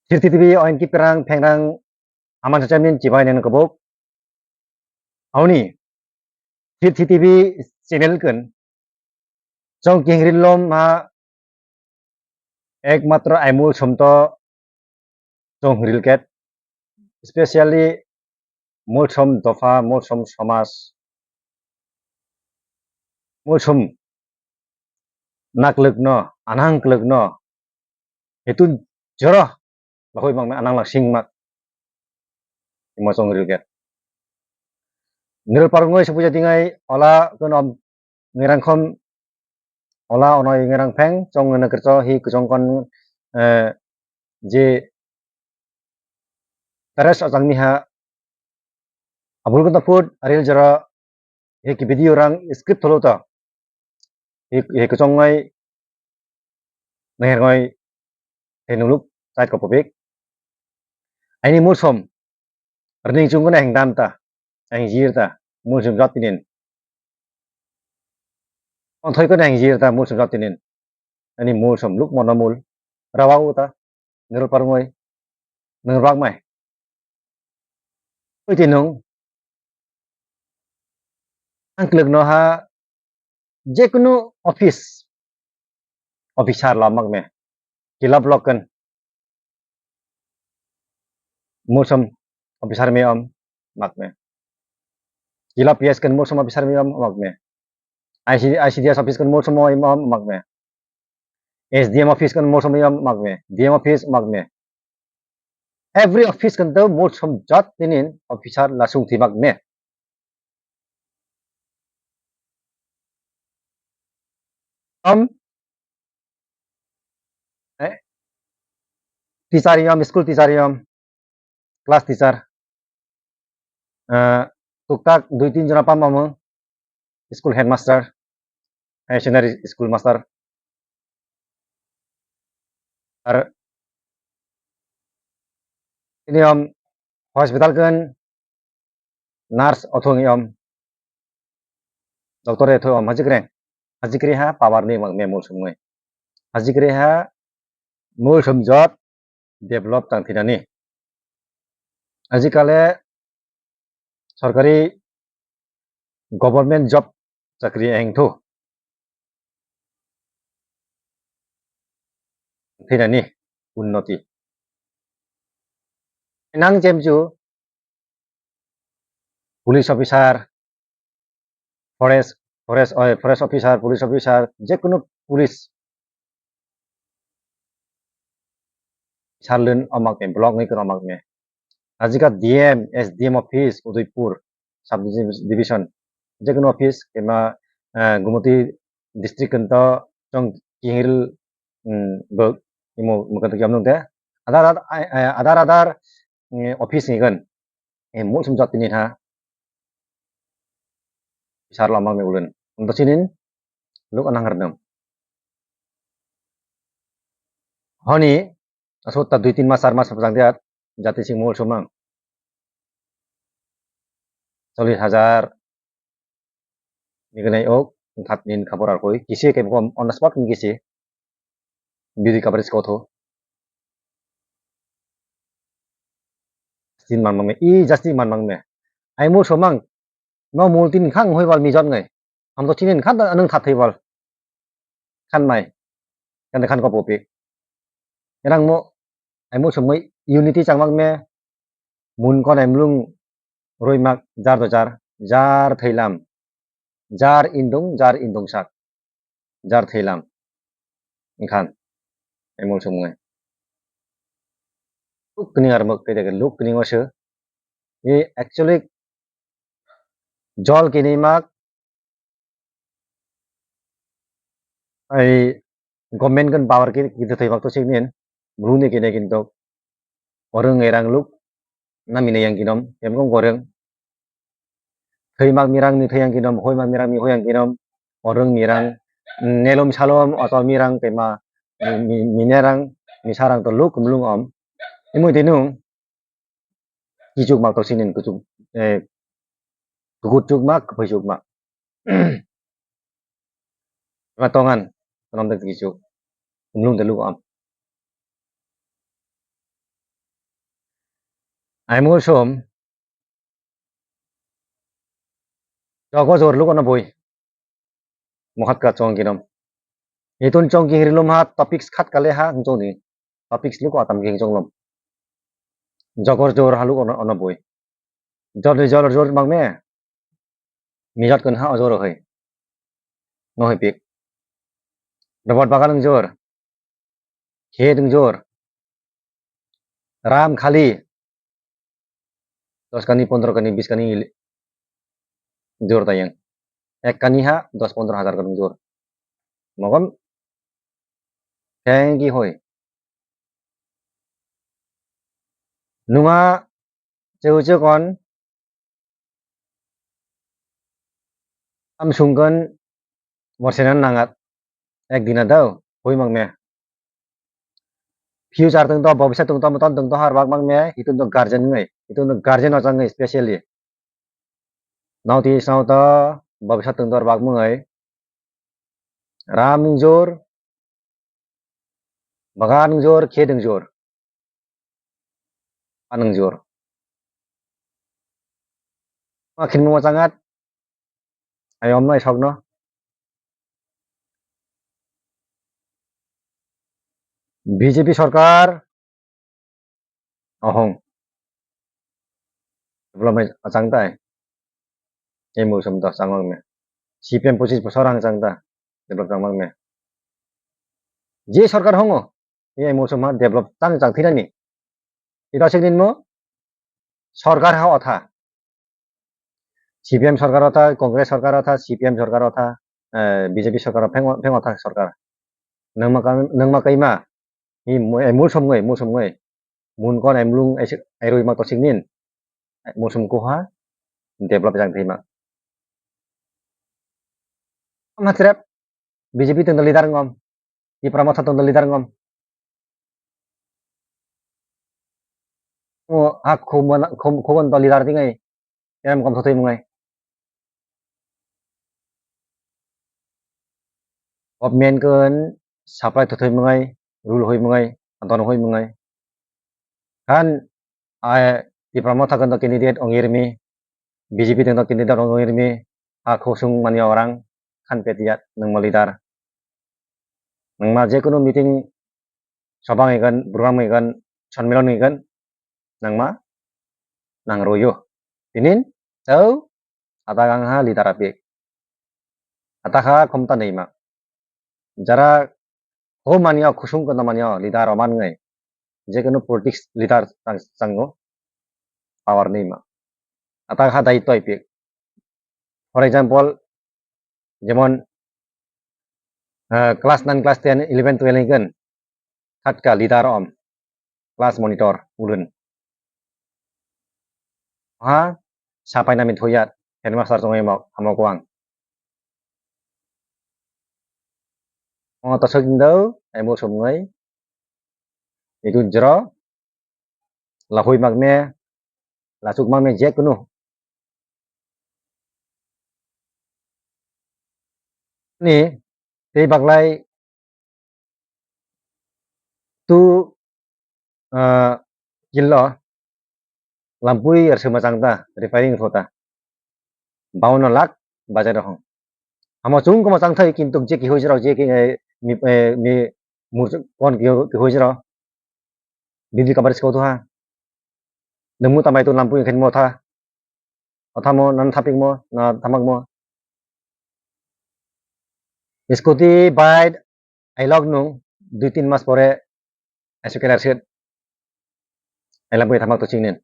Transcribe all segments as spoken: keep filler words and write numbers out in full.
Thir T V oin ki perang phengrang aman chamin chibai nang kubuk. Auni Thir T V channel kun chong kingri lom ha ekmatro ai Molsom to chong ril ket, specially Molsom dopha, Molsom somaj, Molsom naklwk no, anang klwk no, hetun joro lahoi mang anang lang sing mak. Imo chong ril ket. Nirul parungoi supuja tingai ola kono ngerang khom ola ono ngerang pheng chong ngerang kercho hi kuchong kon, eh, je teres ajang ni ha abul kota food aril jara he ki video rang script tholo ta he he kuchong ngai ngai ngai he nuluk side ko popik aini Molsom rning chung na heng dam ta heng jir ta Molsom jat tinin. Onthoi kono ang jir ta Molsom jat tinin. Ani Molsom luk mono mul. Rawa uta. Nirul parungoi. Nirul bak mai. Oi tinung. Ang klwk no ha jekunu office. Officer la mak me. Kilap lokken. Molsom officer me om mak me. Kila P S kan Molsom officer me om mak me. I C, I C D S office kan Molsom om mak me. S D M office kan Molsom om mak me. D M office mak me. Every office kan to Molsom jat tinin officer la sung thi mak me. Om, eh, teacher yom, school teacher yom, class teacher. Eh, tuktak dui tin jona pamamung, school headmaster, higher secondary school master. Ar ini om hospital kan nurse othong yom doctor e thoi om hajikre hajikre ha power ni mang me Molsom ngai hajikre ha Molsom jat develop tang thinani ajikale sorkari government job chakri eng thu thinani unnoti nang chemchu police officer, forest, forest, oi, forest officer, police officer, jekunu police sarlin omak me, block ni kono omak me. Ajika D M, S D M office, Udaipur, sub division, jekunu office, kema, eh, Gumoti district kento chong kihil, mm, bok, imo, mukha to kiam nung te. Adar, adar, eh, eh, adar, adar, eh, office ni kan. Eh, Molsom jat tini ha. Sar lama me ulen. Untuk sinin, luk anang hardam. Honi, asot ta dui tin mas, sar mas pajang dia, jati sing Molsom mang. Chollish hajar, ni gwnai ok, wngkha tini ni khapor arkoi, kisi khe bo on the spot ni kisi, bidi coverage kotho. Justin man mangme, i Justin man mangme. Ai Molsom mang, no multi ni khang hoi bal mijot ngai. Am to chini khan ta anung that thai bal. Khan mai. Kan khan ko popik. Erang mo, ai Molsom mai unity chang mangme. Mun konai mlung roi mak jar do jar, jar thailam, jar indung, jar indung sak, jar thailam. Wngkhan, ai Molsom ngai. Luk kini armuk kede luk kini ngose. I actually jol kini mak ai government kan power ke kita thai waktu sih nin, bulu ni kene kinto orang erang luk, na mine yang kinom, em kong goreng, thai mak mirang ni thai yang kinom, hoi mak mirang ni hoi yang kinom, orang mirang, nelom salom, atau mirang kema, mi, mi, minerang, misarang to luk, mulung om, imui tinung, kichuk mak to sinin, kuchuk, eh, kukuchuk mak, kuphaichuk mak. Ema tongan, konom de kisu. Umlung de lugo am. Ai musom. Jogo jor lugo no boi. Mohat ka chong ginom. Itun chong gihri lum ha topics khat kale ha hung chong ni. Topics lugo atam ging chong lom. Jogor jor ha lugo no, no boi. Jor ni jor jor mang me. Mijat kun ha ojor hai. No hai pik. Robot bagan jor. Khe ding jor. Ram khali. Dos kani, pondro kani, bis kani ili-, jor tayang. Ek kani ha, dos pondro hazar kani jor. Mogom. Thank you hoi. Nunga cheu cheu kon. Am sungkon morsenan nangat. Ek dina dao, hoi mang me. Future tong to, bobisa tong to, moton tong to, har bak mang me, hitun to guardian ngai, hitun to guardian o chang ngai specially. Nau ti sao to, bobisa tong to, har bak mang ngai. Ram jor, bagan jor, khe ding jor. Anung jor. Ma khin mo changat. Ayom nai sok no. B J P sarkar. Ohong. Development achang tai. Ei musom to chang mang me. C P M pochis bosor ang chang ta. Develop chang mang me. Je sarkar hongo. Ei musom ha develop chang chang thirani. Ita sik din mo. Sarkar ha otha. C P M sarkar otha, Congress sarkar otha, C P M sarkar otha, eh, B J P sarkar pheng, pheng otha sarkar. Nangma ka-, nangma kaima. Hi mo-, eh, mul som ngai, mul som ngai. Mun kon em lung ai sik, ai roi ma to sik nin. Ai mul som ko ha, develop jang thai ma. Am ha trep, B J P tong leader ngom. Tipra Motha tong leader ngom. O ha khum, khum, khum to leader tingai. Em kom thotoi mungai. Government kun supply thotoi mungai, rule hoi mungai, adon hoi mungai. Kan ai Tipra Motha kun to candidate ongirmi, B J P tong to candidate ongirmi, ha khosung mani orang, kan petiat nangma leader. Nangma je kunu meeting, sobang igan, program igan, sonmilon igan, nangma nang royo. Tinin, tau, ata gang ha leader apik. Ata kha khomta neima. Jara ho manya, khusung kono manya, leader oman ngai. Je kunu politics leader chang, chango, power neima. Ata kha daitwa ipik. For example, jemon, eh, class nine, class ten, eleven, twelve ni gan, khatka leader om, class monitor, ulun. Ha, sapai nami thoyat, headmaster tongoi mok, hamok wang. O to sokindau, emo somngai, itu jero, lahoi magne, lasuk magne je kunu. Ni, tei baglai tu, ah, kilo, lampui er sema chang ta, repairing rota. Bawan lakh bajar hong. Hamo chung koma chang thai, kintu je ki hoi jero, je ki, eh, mi, eh, mi, mur kon ki, ki hoi jero. Bibli kabar siko tu ha. Nemu tamai tu lampui khen mo tha. Othamo nan thapik mo, na thamak mo. Scooty, bike, ailok nung, dui tin mas pore, aisuk kelar sit. Ailok bai thamak to chingnin.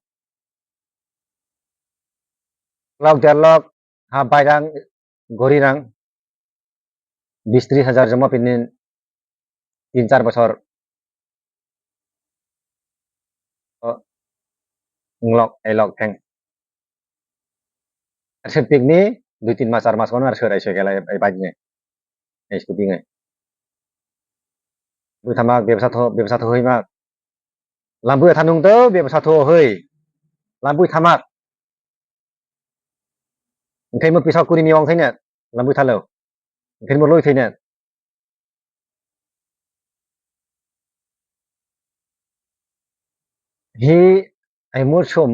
Lok der lok, ha bike rang, gori rang, bis tris hajar joma pinin, tin char bosor. O, nglok, elok theng. Ar se pikni dui tin mas, char mas kono ar se rai se kela, ai bike ni. Ai scooty ngai. Bui thamak, bebsa tho, bebsa tho hoi mak. Lampui thanung to, bebsa tho hoi. Lampui thamak. Engkai mo pisa kuri ni ong thainet. Lampui thalo. Engkai mo loi thainet. Hi Ai mursom.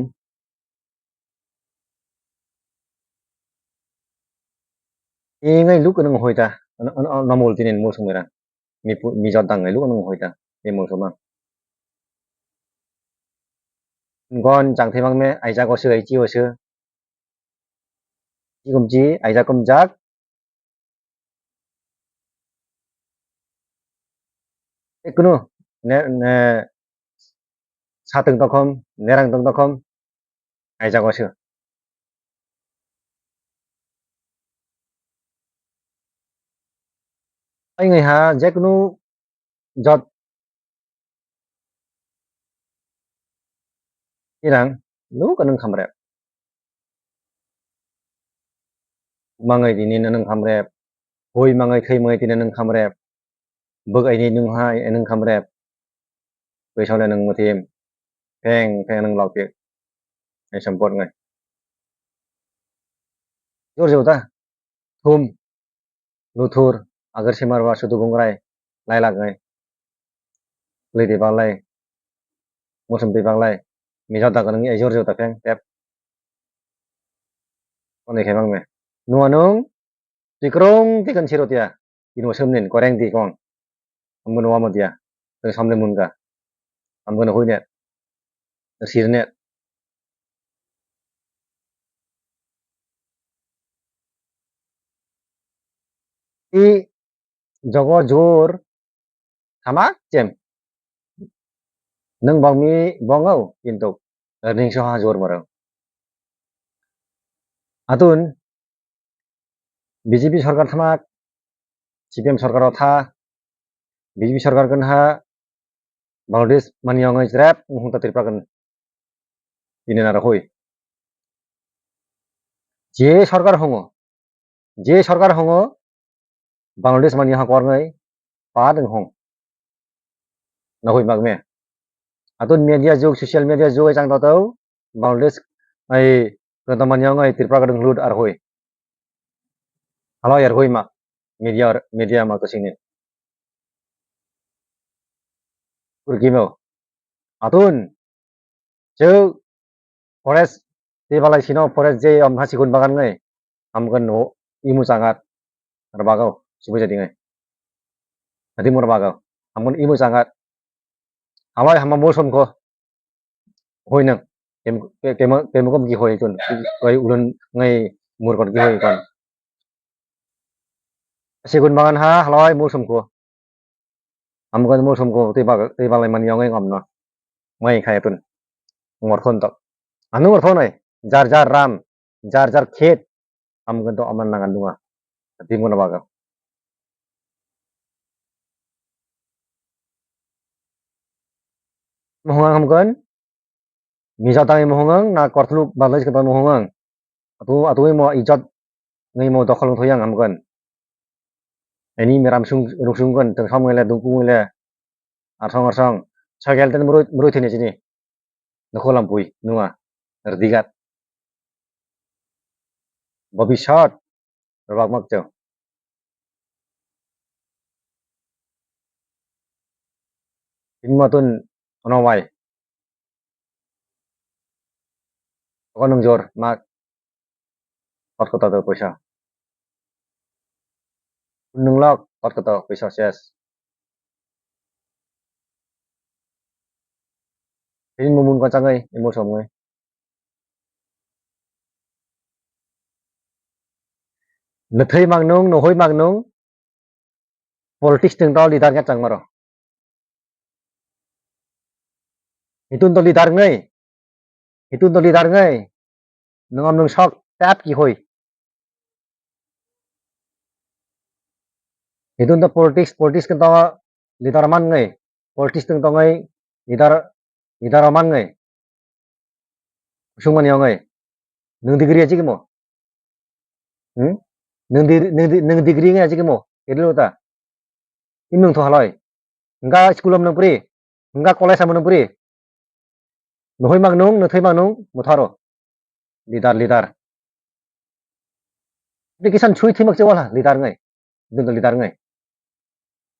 Ingai luk nung hoi ta. Namul tinin mursom era. Mi pu, mi jot dangai luk nung hoi ta. Ai mursom. Gon chang thai mang me, ai jago se, ai chi o se. Chi kum chi, ai jak kum jak. Ekunu ne, ne, satwng tokhom, nerang tong tokhom, ai jago se. Ai ngai ha, jekunu jot Irang, nuk anung khamrep. Mangai tini anung khamrep. Hoi mangai khai mangai tini anung khamrep. Bwk aini nung hai anung khamrep. Twi sole nung muthim. Pheng pheng nung lok tik. Ai sampot ngai. Jor jor ta. Thum. Luthur, agar simarwa sudu bungrai, lailak ngai. Lidi balai, musum di balai, mijo dagar ngi ejor jor dakheng, tep. Koni khe bang me. Nuanung, tikrong tikan sirotia, ino semnin, koreng di kong. Amgun wama dia, teng samle munga. Amgun hui net, sir net. I jogo jor hamak chem. Nung bangmi bongo kintu ning soha jor moro. Atun B J P sarkar thamak, C P M sarkar o tha, B J P sarkar kan ha, Bangladesh mani yong ai rep, hung ta Tripura kan ini nara hoi. Je sarkar hongo, je sarkar hongo, Bangladesh mani ha kor ngai, pa deng hong. Nahoi mak me. Atun media jug, social media jug ai chang tau, Bangladesh ai kanta mani yong ai Tripura kan lut ar hoi. Halo yar hoi ma, media, media ma to sini. Kurkimo. Atun, cheu, forest, tei balai sino forest je om ha sikun bagan ngai, hamgan no imu changat, ar bagao, subai jadi ngai. Adi mura bagao, hamgan imu changat. Halai hama mosom ko, hoi nang, kem, ke-, kema, kema kom ki hoi tun, koi ulun ngai mur kon ki hoi kon. Sikun bagan ha, halai mosom ko. Amukani mosomko tei bag-, tei balai mani yongwi ngomno. Mai khai tun. Ngorthon tok. Ano ngorthon ai. Jar jar ram. Jar jar khet. Amukani to aman nangan dunga. Tei mona baga. Mohong ang hamkon. Misa tangwi mohong ang, na korthuluk balai se tangwi mohong ang. Atu, atu mo ijat ngai mo dokhol thoi ang hamkon. Ani meram sung, ruk sung kon, tong som ngai le, dungku ngai le. Arsong, arsong. Cycle ten murui, murui thini chini. Nokho lampui, nua. Rdigat. Bobisat. Rwak mak chao. Tini matun ono wai. Toko nung jor mak. Kot koto to poisa. Nung lok kot koto poisa ses. Tini mumun ko changai, imo somngai. Nethai magnung, nohoi magnung, politics teng tol leader nge chang maro. Hitun to leader ngai, hitun to leader ngai, nungam nung sok tap ki hoi. Hitun to politics, politics teng tol leader man ngai, politics teng tol ngai, leader, leader man ngai. Kusung mani wngai. Nwng degree achigimo? Hmm? Nwng di-, nwng di-, nwng degree ngai achigimo? Kedi lota. Imnung tho haloi. Hingka school om nung pri. Hingka college am nung pri. Nuhoi mang nung, nuthoi mang nung, mutharo. Leader, leader. Application sui thimak che wala, leader ngai. Dun leader ngai.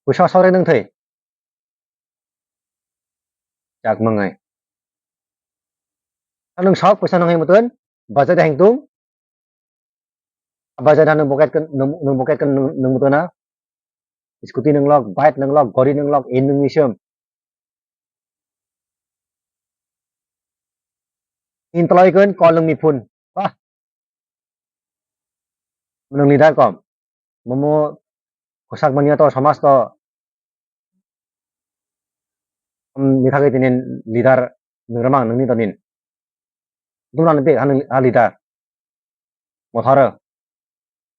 Puisa sore nung thai. Chak mangai. Ang nung sok poisa nung hai mutun, bajai da hengtung. Bajai da nung pocket kan, nung, nung pocket kan nung, nung mutun na. Scooty nung lok, bike nung lok, gori nung lok, in nung misem. In toloi kan call nung mi phone. Wah. Nung leader kom. Momo kosak manya to, samaj to. Nithagwi tini leader nung ramang nungni to nin. Dumna ni bek ha leader. Motharo.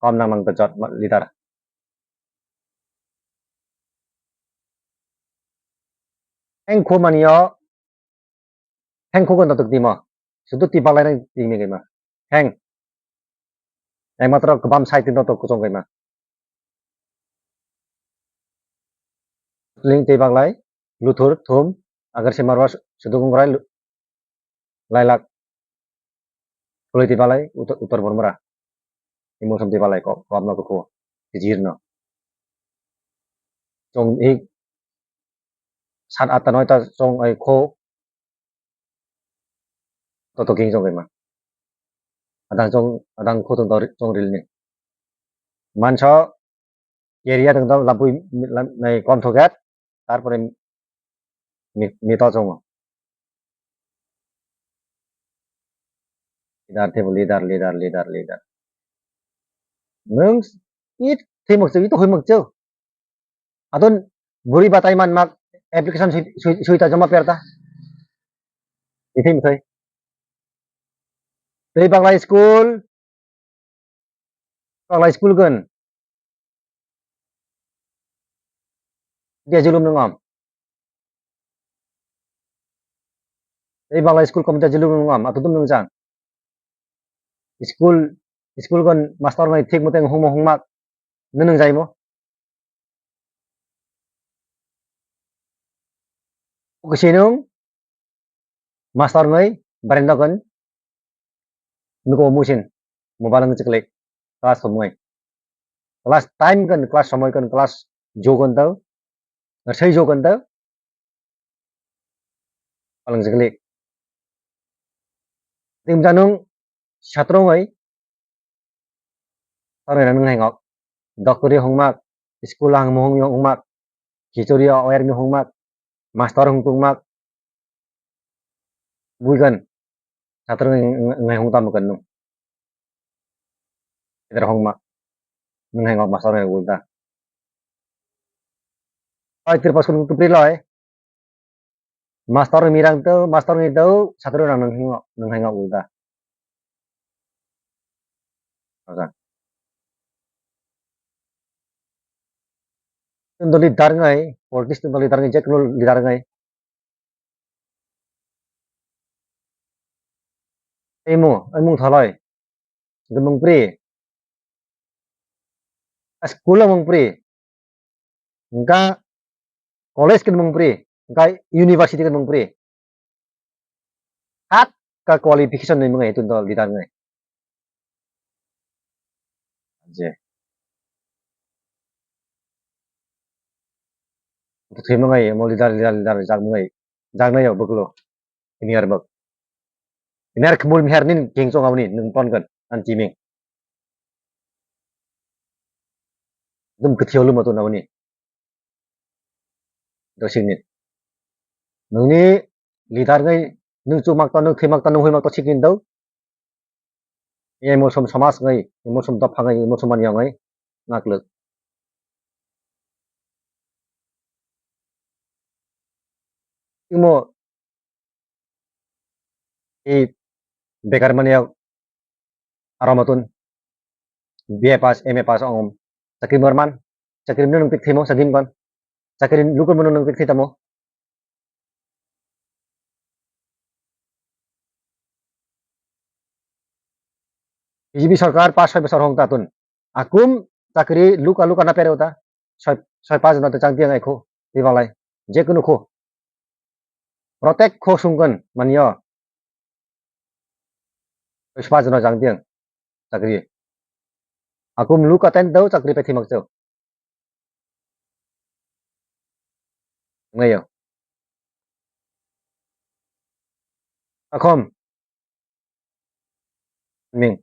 Kom nang nang to jot leader. Heng khu mani yo. Heng khu gon to timo. Sudu ti balai nang timi gema. Heng. Ekmatro kwbam side no to kuchong kaima. Ling tei baglai, luthur, thum, agar se marwa suduk wngrai, lailak, khulai tei balai, utor, utor bormora. Emotion tei balai ko, ko amno ko, jir no. Chong ik, sat atta noita chong ai kho, Toto king chong kaima. Adang chong, adang kho chong, chong ril ni. Manso, area tong tong labui, nai kom thoket, tarpore mi, mi to chongo. Leader table, leader, leader, leader, leader. Nung, it, thimok chau, it, hoimok chau. Adon buri batai man mak application sui, sui, suita joma perta. Ithim thoi. Tei baglai school. Baglai school gun. Dia julum nung am. Tei baglai school komita julum nung am. Atutum nung jang. School, school gon master ngai thik moteng hungmo hungmak nwnung jaimo. Kisi nung master ngai barenda gon nuko musin mobile ngai chiklik class somoi class time gon class somoi gon class jo gon tau sei jo gon tau. Palang jigli. Tim janung satro ngai. Taro nang hai ngok. Doctor hongmak, school ang mohong hongmak, khichuri aware mi hongmak, master hong tungmak. Buigan. Satro ngai hong tam kan nung. Idhar hongma. Nung hai ngok master ngai ulta. Oi, tirpos kun kupri loi. Master ni mirang tau, master ni tau, satro nang nang hingok, nung hai ngok ulta. Oka. Tun doli dar ngai, politics tun doli dar ngai, jekno leader ngai. Emo, emung thalai. Gwnung pri. School mung pri. Engka college kin mung pri. Engka university kin mung pri. Hat ka qualification ni mung ai tun dol di tang ngai. Je. Thwi mung ai mo leader, leader, leader jak mung ai. Jak nai yo buklo. Ini ar bak. Ini ar khmul mihar nin king chong aboni nung ton kan an chiming. Dum kthio lu mato na aboni. Dosing ni. Nungni leader ngai nung chumak ta nung thimak ta nung huimak ta sikin dau. Emotion somas ngai, emotion dopha ngai, emotion manya ngai. Nakluk. Imo i bekar mani aro matun B A pass, M A pass ongom. Chakri morman, chakri mano nung pik thimo, sadim kon. Chakri lukur mano nung pik thitamo. B J P sarkar pas soi bosor hong tatun. Akum chakri luka luka na pere uta. Soi, soi pas na te chang tiang ai kho. Ti balai. Je kunu kho. Protect kho sungkan manya. Soi pas na chang tiang. Chakri. Akum luka ten dau chakri pe thimak chau. Ngayo. Akhom. Ming.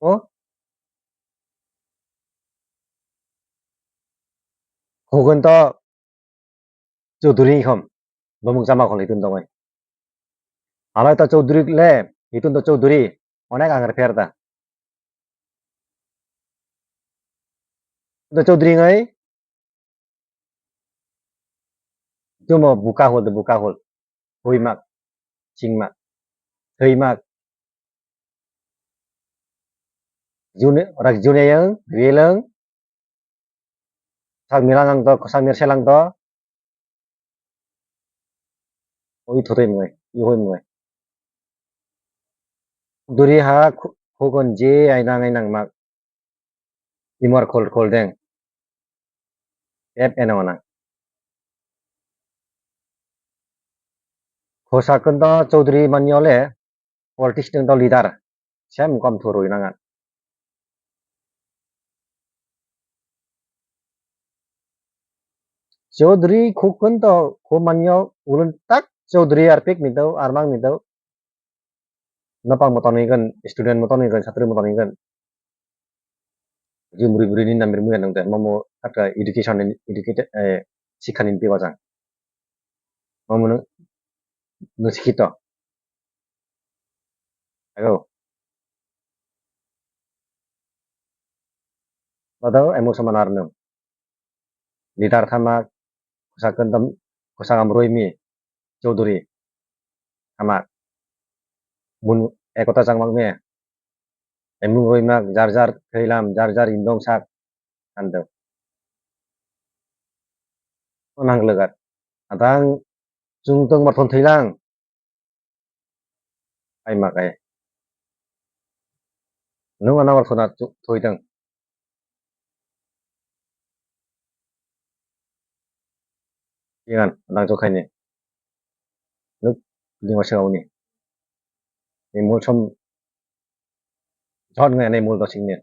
O? Hukun to Chaudhary khom. Bamung chama khol hitun tongoi. Alai to Chaudhary le, hitun to Chaudhary. Onek angar pher ta. To Chaudhary ngai. Tumo buka hol de buka hol. Huimak. Chingmak. Thwimak. June, rak june yang, rilang. Sak milang ang to, sak mir selang to. Oi thotoi mwngai, oi hoi mwngai. Duri ha khu-, khukon je ai nang ai nang mak. Imor khol khol deng. Ep eno nang. Khosa kento Chaudhary manyo le politics teng to leader. Sem kom thurui nangan. Chaudhary khukun to khu manyo ulun tak Chaudhary arpik ni do armang ni do. Nopang moton ni gan, student moton ni gan, satri moton ni gan. Jumri buri ni namir muya nang te, momo kata education ni, educated, eh, sikha ni piwa jang. Momo no, no sikito. Ayo. Badao emotion manar nung. Leader thamak, kwchak kwndam, kwchak amroi mi, Chaudhary thamak. Bun ekota changmak me. Emung roi mak, jar jar thwilam, jar jar indong sak, andok. O nang legat. Adang chung tong mar thon thwilang. Ai mak ai. Nung ana war khuna thu-, thoi tang. Iyan, nang cho khaini. Nuk, lima sa uni. Ni mul som, jhot ngai ni mul do sing ni.